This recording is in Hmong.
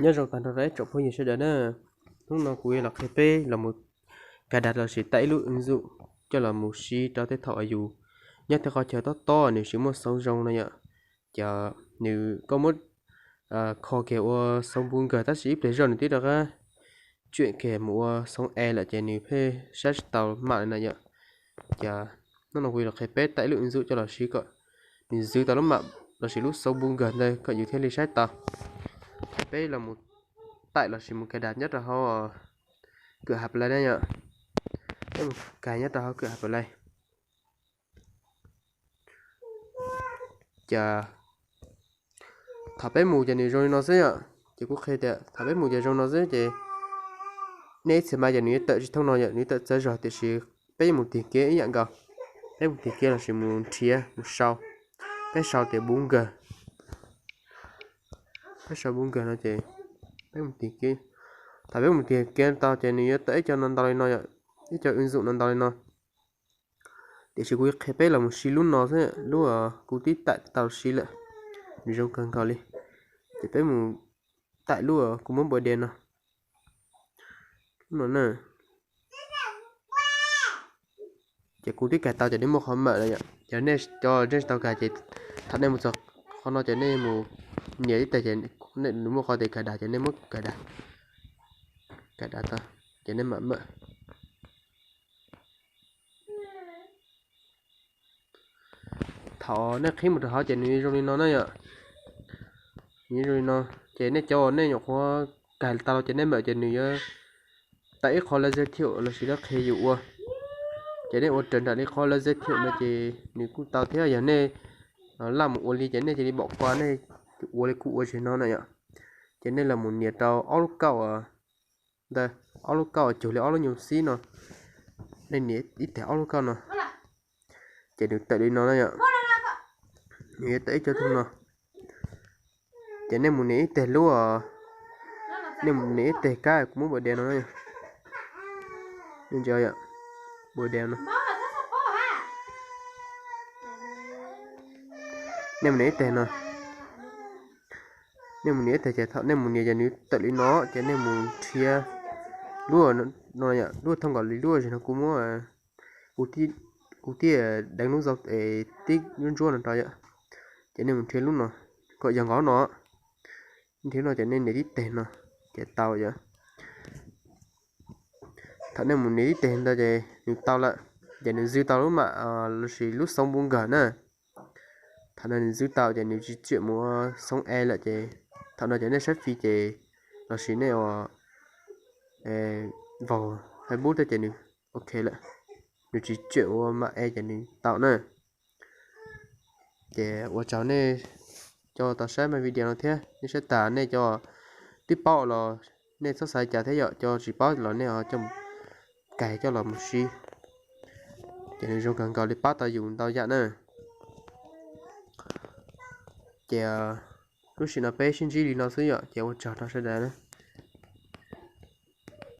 Nyob zoo tag nrho rau ib tsoom phooj ywg sawv daws na. Hnub no kuv yuav los qhia peb los mus cài đặt lossis tải ib lub ứng dụng coj los mus siv rau tej thaum uas yus nyob tej qhov chaw tob tob nws tsis muaj xoom zoo no yom. Ces nws koj muab kho kiag ua xoom bu nkawg tab sis ib pliag zog nws twb rov qab tsuam kiag mus ua xoom e lawm ces nws pheej saib tsis tau mam li no yom. Ces hnub no kuv yuav los qhia peb tải ib lub ứng dụng coj los siv kom nws zwv tau lub mam lossis lub xoom bu nkawg ntawd kom yus thiaj li saib tau. Thaum peb los mus tải lossis mus cài đặt nyob rau hauv kawm hab plai na yom. Peb mus kais nyob rau hauv kawm hab plai. Ces thaum peb mus ces nws zoo li no xwb yom. Ces kuv qhia tias thaum peb mus ces zoo no xwb ces nej ib txhia mas ces nws yuav tawm tsis thooj no yom, nws tawm txawv zog tiam sis peb mus tig kiag ib yam nkaus. Peb mus tig kiag lossis mus nrhiav mus sau, peb sau tias bu nkawg, peb sau bu nkawg no ces peb mus tig kiag. Thaum peb mus tig kiag tau ces nws yuav tawm ib co no ntau li no yom, ib co ứng dụng no ntau li no. Tiam sis kuv qhia peb los mus siv lub no xwb, lub kuv twb tải tau siv lawm, nws zoo kawg nkaus li. Ces peb mus tải lub kuv muab npau dias no, lub no na. Ces kuv twb kais tau ces nws muaj qhov mawm lawm yom. Ces nej cov nej tsis tau kais ces thaum nej mus txog qhov no ces nej mus nias ib teg ces nws muaj qhov tias cài đặt ces nej muab cài đặt, cài đặt tau ces nej mam mawm. Thaum nej qhib mus rau hauv ces nws zoo li no na yom. Nws zoo li no, ces nej cov uas nej nyuam qhuav kais tau los ces nej mawm ces nws yuav tawm ib qho lawv giới thiệu lossis lawv qhia yus ua. Ces nej ua raws nraim li qhov lawv giới thiệu no ces nws kuj tau thiab. Yog nej laj mus ua li ces nej cia li bỏ qua, nej ua li kuv ua zaum no na yom. Ces nej los mus nias rau ob lub kauj ntawd, ob lub kauj uas cuag li ob lub nyuag xib no, nej nias ib teg ob lub kauj no, ces nws tawm li no na yom. Nws yuav tawm ib co thooj no, ces nej mus nias ib teg lub, nej mus nias ib teg kab kuv muab npau dias no, nej ntsia yom, npau dias no. Nej mus nias ib teg no, nej mus nias ib teg ces thaum nej mus nias ces nws tawm li no ces nej mus nrhiav lub no yom, lub thooj nkaus li lub zaum no kuv muab, kuv thiaj deev lub zau es tib ntsuab ntsuab no rau yom. Ces nej mus nrhiav lub no, kom yog nkaus no, nrhiav no ces nej nias tib teg no ces tau yom. Thaum nej mus nias tib teg ntawd ces nws tau lawm, ces nws zwv tau lub mam lossis lub xoov npu nkawg na. Thaum no nws zwv tau ces nws tsis tsuam mus ua xoov e lawm ces thaum no ces nej saib fij ces lossis nej ua vaus Facebook thiab ces nws ok lawm, nws tsis tsuam ua mam e ces nws tau na. Ces ua tsaug nej cov tau saib me video no thiab, nej saib tas nej cov twb paub los nej txhob xav cas thiab yom, cov tsis paub los nej ho coj kais coj los mus siv, ces nws zoo kawg nkaus li pab tau yus ntau yam na. Ces lub sij hawm no peb sib ntsib li no xwb yom, ces ua tsaug rau sawv daws na.